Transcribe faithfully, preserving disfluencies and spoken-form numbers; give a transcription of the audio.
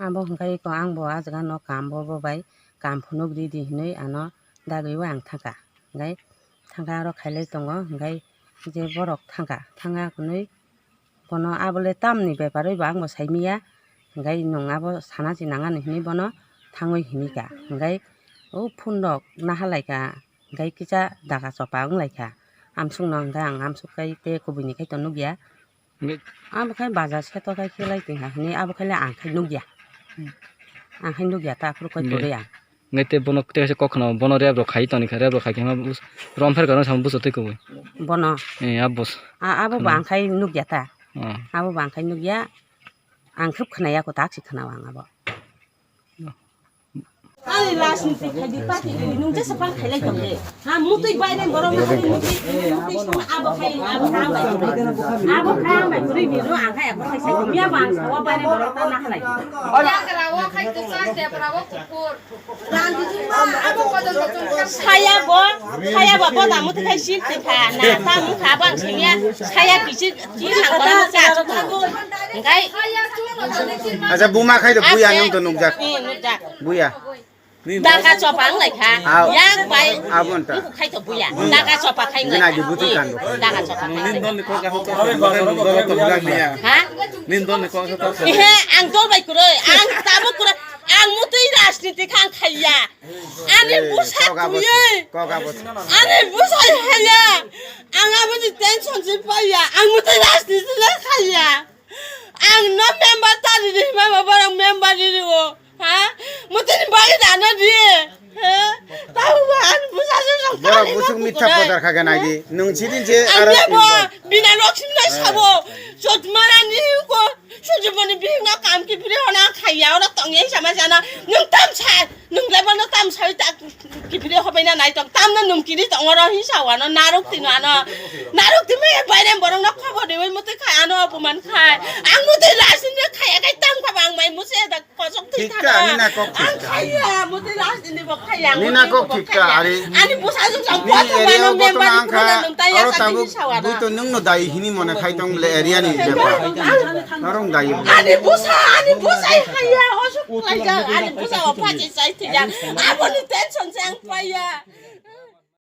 Abo hwnkhe eko ang bo ah jaga no kam bo, bo bai kam phunuk ridi hinui ano dagwi o ang thangkha. Hwnkhe thangkha aro khailai tongo, hwnkhe je borok thangkha, thangkha hwnwi bono abole tamni bepar oi bo ang bo saimanya, hwnkhe nwng abo sana se nang ani hinui bono thangwi hinika. Hwnkhe o phone rok nahalaikha, hwnkhe kisa daga chopa wnglaikha. Amsukno hwnkhe ang amsuk khai tei kubuni khai to nukya. Hwnkhe abo khai baja seto khai khe lai tongha hinui abo khai le ang khai nukya. Hmm. Ang khai nukya ta aphuru koi de. Torwi ang. Hwnkhe tei bono tei kaisa kok khna bono rep rok khai toni kha, rep rok khai khe ma bus-, rom pher kha no samo buso tei kubui. Bono. Eh, abo bus. A-, abo bo khna. Ang khai nukya ta. Oh. Abo bo ang khai nukya. Ang khub khna ya ko tak si khna ang abo. Ani rajniti khai di party di nung jesa pang khai lai tong de. Ha mutui bai ne borok na hari mutui mutui sung abo khai abo khai bai. Abo khai bai kuri ni ro ang khai abo khai sai miya bang sawa bai ne borok ta na halai. Ora kara wo khai tu sa de bra wo kukur. Saya bo, saya bo, bo da muti khai sil ti kha na, ta mu kha bang sing ya, saya bisi ti thang ko na cha. Engkai. Acha buma khai do buya nung to nukjak. Eh, nukjak. Buya. Daga chopa wng lai kha. Aw. Yang bai. Abon ta. Ngu khai to buya. Daga chopa khai lai. Gina di buti kan do. Daga chopa khai lai. Nin don ni kok ka hoto. Ha? Nin don ni kok ka hoto. Ihe, ang dol bai kuroi. Ang tabo kuroi. Ang mutui rajniti kha ang khaiya. Ani busa koga bos. Kuye. Koga bos. Ani busa haya. Ang aboni tension se paiya. Ang mutui rajniti se khaiya. Ang no member tari di mama borok member di o. Ha? Mutini bagi dano di. Ha? Tahu ba ang busa se sok. Borok busuk mitha podar khaga nai di. Nung sidin je aro. Ang bo bina rok simna sabo. Chotmara ni ko. Sujumoni bihik no kam kipri hona khaiya oro tongya sama sana. Nung tam sa. Nung lebo no tam sa ta kipri hobai na nai tong. Tam no nung kiri tong oro hi sa wano naruk tino ano. Naruk timo e baire borok no khobor di oi muti khai ano apuman khai. Ang muti lasin ne khaiya kai tam kha bang mai musi da. Kosok thwi thika, thaka. Nina kok thwi thika. Ang khaiya, muti last ni bo khaiya. Nina kok thwi thika, ari. Ani busa jung jang. Ni area o member ni kona nung taya aro sa tabuk kini sawa na. Bui to nung no dai hini mone khai tong le area ni bepar. Norong dai. Ani busa, ani busa khaiya, osuk khaiya, ani busa o phaji sai thija. Abo ni tension se ang paiya.